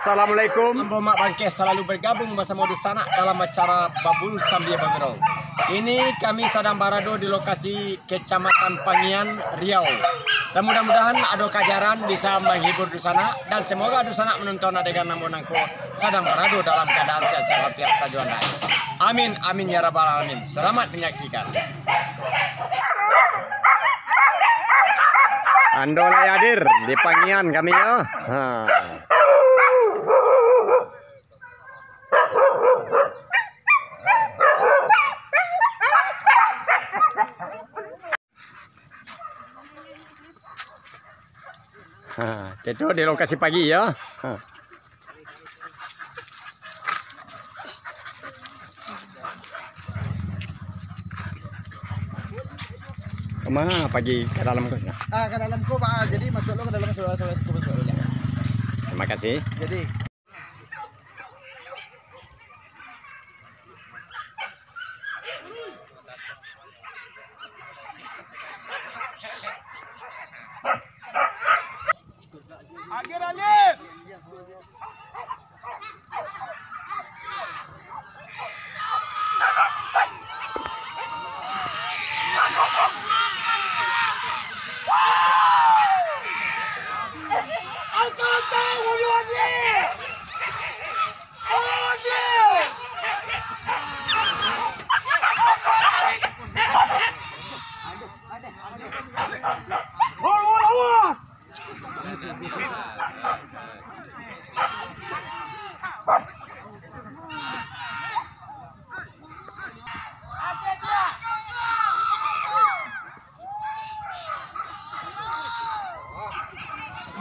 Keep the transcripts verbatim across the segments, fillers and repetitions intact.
Assalamualaikum. Ambo Mak Bangkeh salalu bergabung basamo dunsanak dalam acara Baburu Sambia Bagurau. Kini kami sadang barado di lokasi Kecamatan Pangian, Riau. Dan mudah-mudahan ado kajaran bisa menghibur dunsanak, dan semoga dunsanak menonton adegan ambo nangko sadang barado dalam keadaan sehat-sehat walafiat sajo andai. Amin, amin ya rabbal alamin. Selamat menyaksikan. Ando lai hadir di Pangian kami yo. Ha. Ha, kito di lokasi pagi yo. Ha. Kama pagi ka dalam ko sinan? Ah, ka dalam ko, Pak. Jadi, masuk lo ka dalam, sudah, sudah, sudah, sudah, sudah. Terima kasih. Jadi,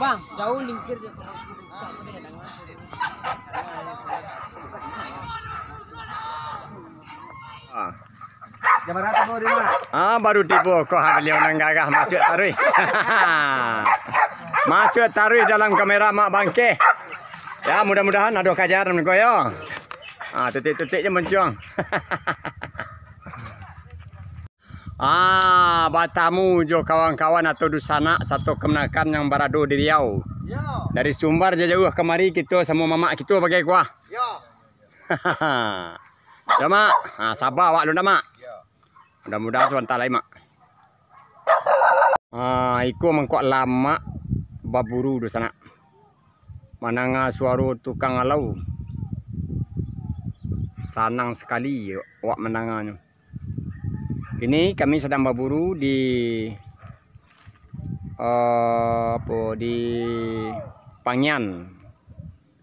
Bang, jauh lingkir dia. Ah. Jam bara tibo di rumah? Ah, baru tibo ko, ha, baliau nan gagah masuak taruih. Masuak taruih dalam kamera Mak Bangkeh. Ya, mudah-mudahan ado kajaran ko yo. Ah, tutik-tutik je muncuang. Ah, batamu jo kawan-kawan atau dunsanak sato kamanakan yang barado di Riau. Yo. Dari Sumbar jauah-jauah kamari kito samo mamak kito bagai kuah. Yo. Yo, Mak. Ha, saba awak dulu dah, Mak. Yo. Mudah-mudahan sabanta lai, Mak. Ha, iko mangko lamak baburu dunsanak. Mandanga suaro tukang alau. Sanang sakali awak mandanganyo. Kini kami sadang baburu di, eh, apo, di Pangian,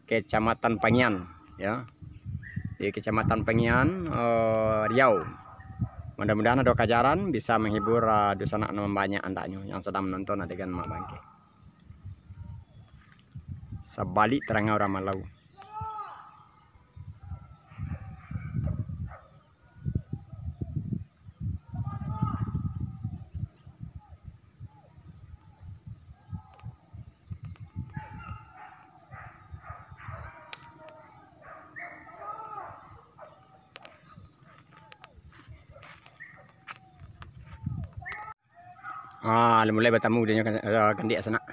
Kecamatan Pangian, ya. Di Kecamatan Pangian, eh, Riau. Mudah-mudahan ado kajaran bisa menghibur, eh, dunsanak nan banyak andaknyo yang sadang menonton adegan Mak Bangkeh. Sabalik tarangah urang malau. Ah, lah mulai batamu dinyo kan, eh, kandiak sanak.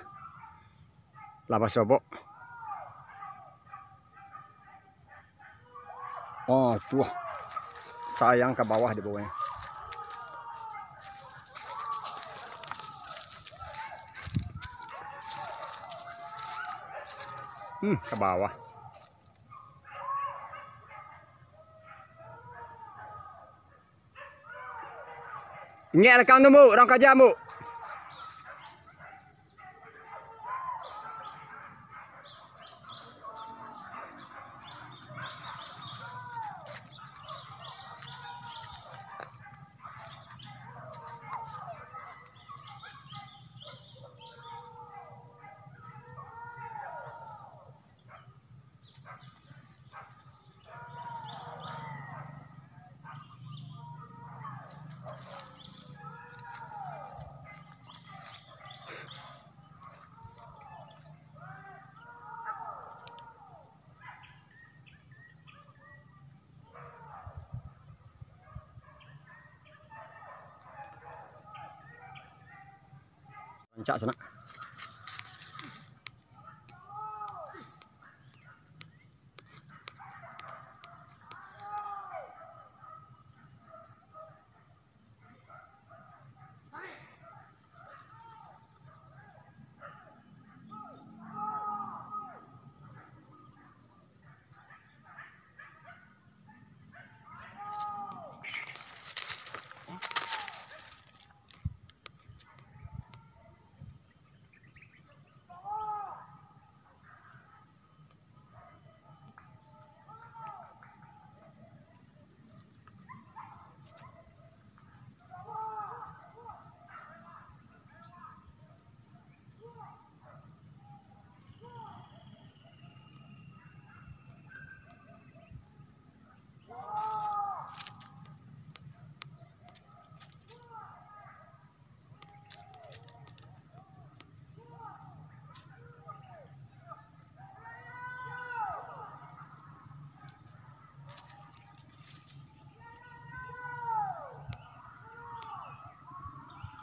Lah basobok. Oh, tuah. Sayang ka bawah di bawahnyo. Hmm, ka bawah. Ingek rakam tu, Mbok, urang kaja, Mbok. Rancak sanak.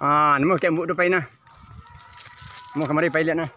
Ah, namo kek embuk tu pai nah. Namo kamari pai lihat nah.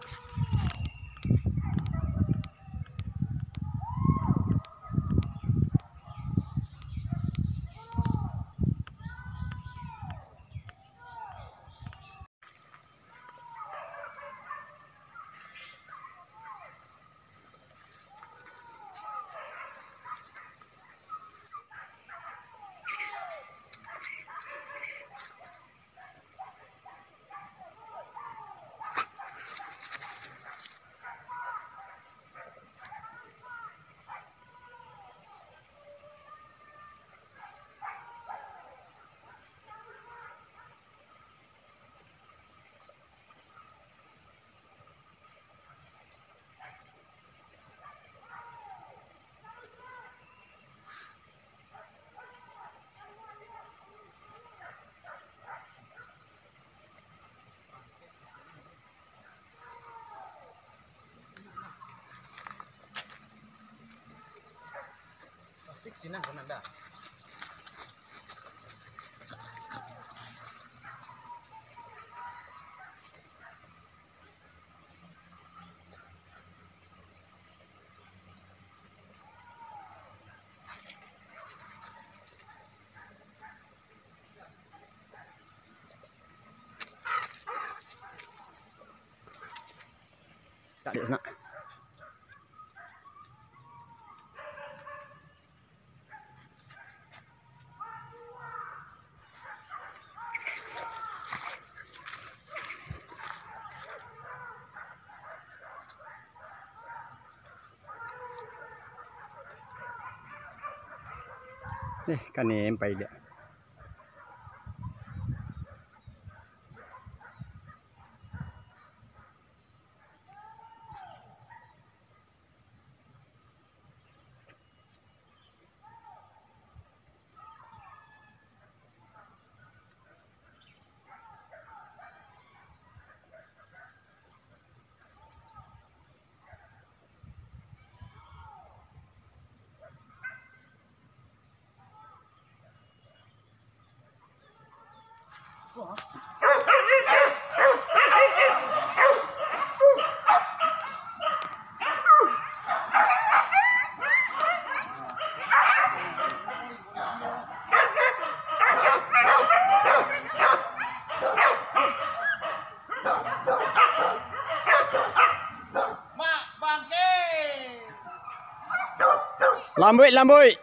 Tak ada senak. Eh, kan empai dia. Lambuik, lambuik.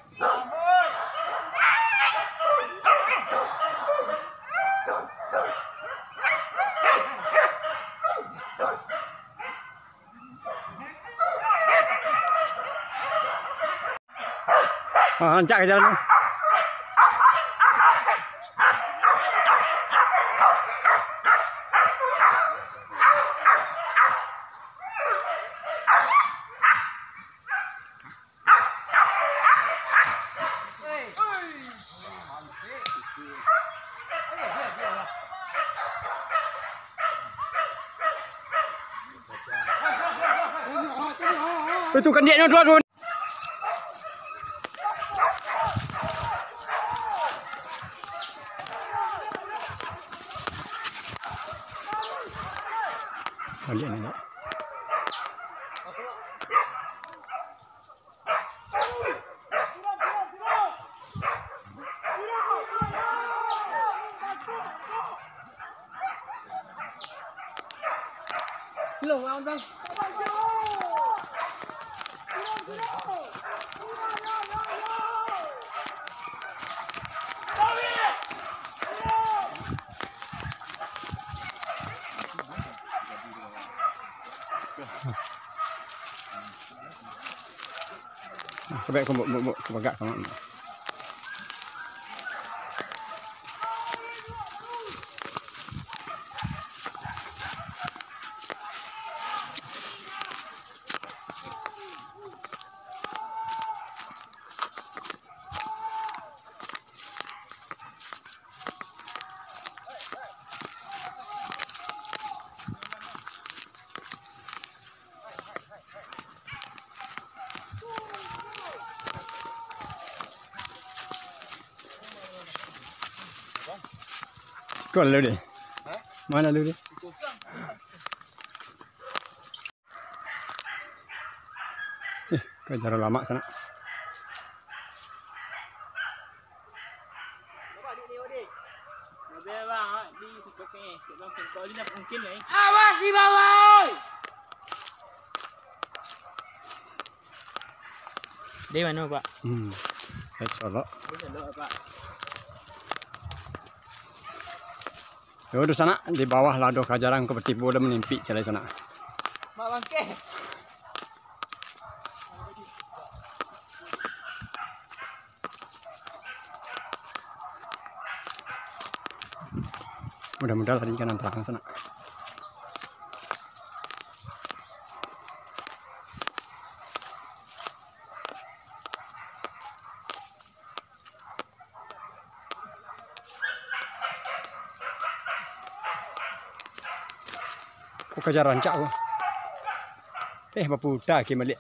Ah, rancak ka jalan tu. Itu kan dia nyo dua tu. Baliak ni, nak. Kabek ko, buk, buk, buk, kabagak ka mak. Kau lalu deh. Mana lu dia? Eh, kajaran lamak sanak. Awas di bawah, oi! Di mano, Pak? Hmm. Di Solok. Di Solok, Pak. Yo, di sanak, di bawah lah doh kajaran ko batibo lah manimpik calai sanak. Mak bangke. Mudah-mudahan tadi ikan antarakan sanak. Ko kajaran rancak ko. Eh, baputa ke baliak.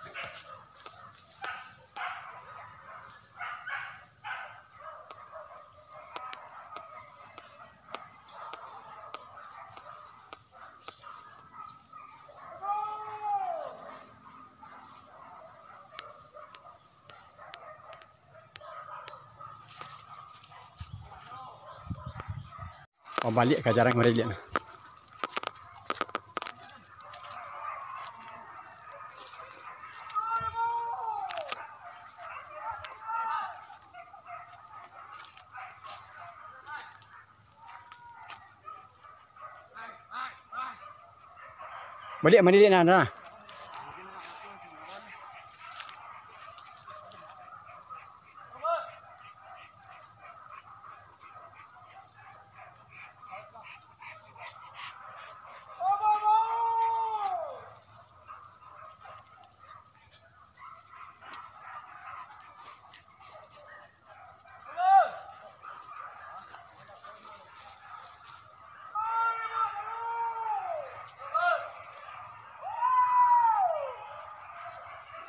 Pabaliak kajaran mariliak. Baliak, baliak, nah, nah.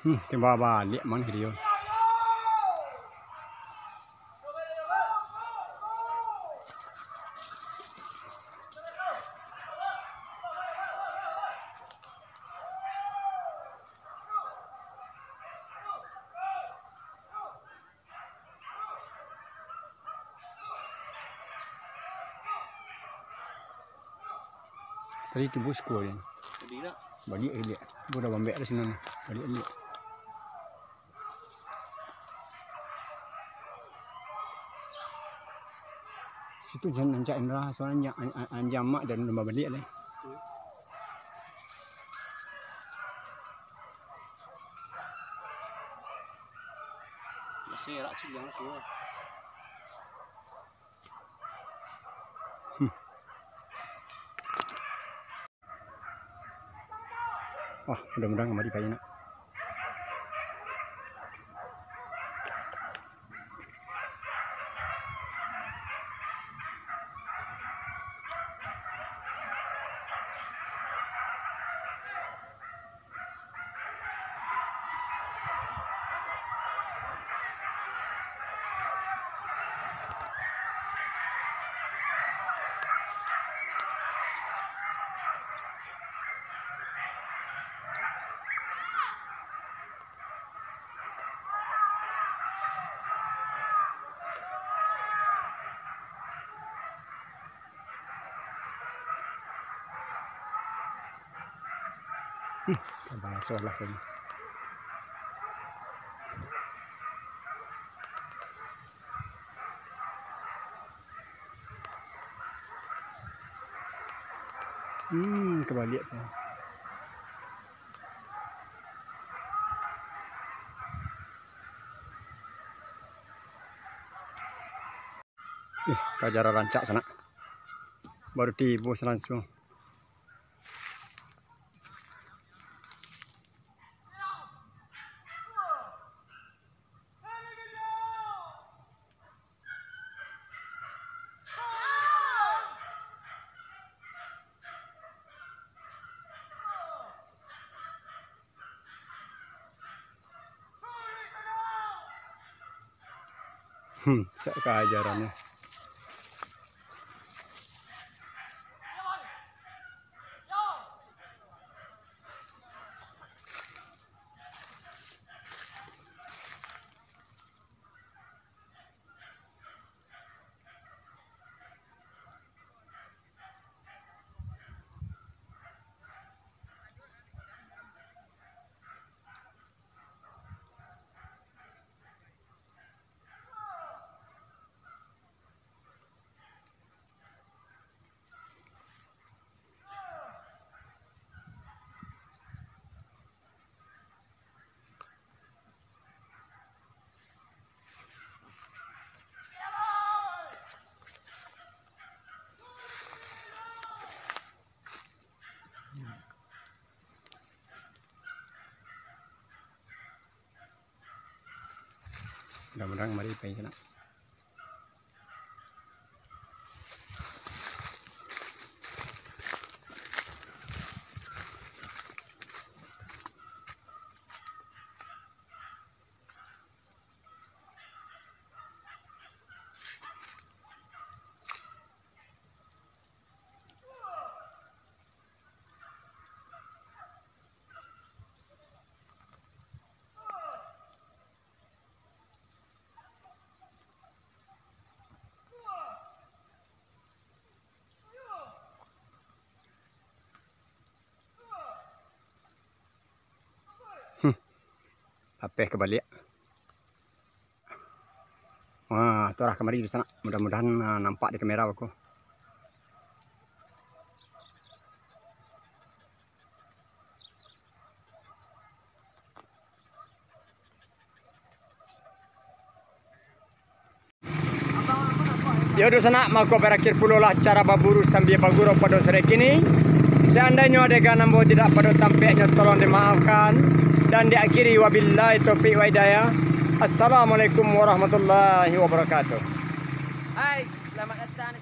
Hmm, timbal baliak mah video. Tadi tibo siko dia. Tadi nak. Baliak, baliak. Ko dah bambek dah sinan. Baliak, baliak. Situ jan rancak Indra, soalnyo an-, an-, anjam mak dan lomba baliak lai. Masih erak ciliang tu. Hmm. Wah, mudah-mudahan kamari pai nak. Hmm, tambah solah tadi. Hmm, kabaliak tu. Ih, kajaran rancak sanak. Baru tibo salansuang. Hmm, cak kajarannyo. Mudah-mudahan kamari pai sanak. Hmm. Lapeh ka baliak. Wah, tu arah kamari di sanak. Mudah-mudahan, ah, nampak di kamera beko. Yo, dunsanak, mako barakhir pulolah acara baburu sambia bagurau pado sore kini. Seandainyo adegan ambo tidak pado tampeknyo, tolong dimaafkan. Dan diakhiri, wabillahi taufik wa hidayah. Assalamualaikum warahmatullahi wabarakatuh. Hai, selamat datang di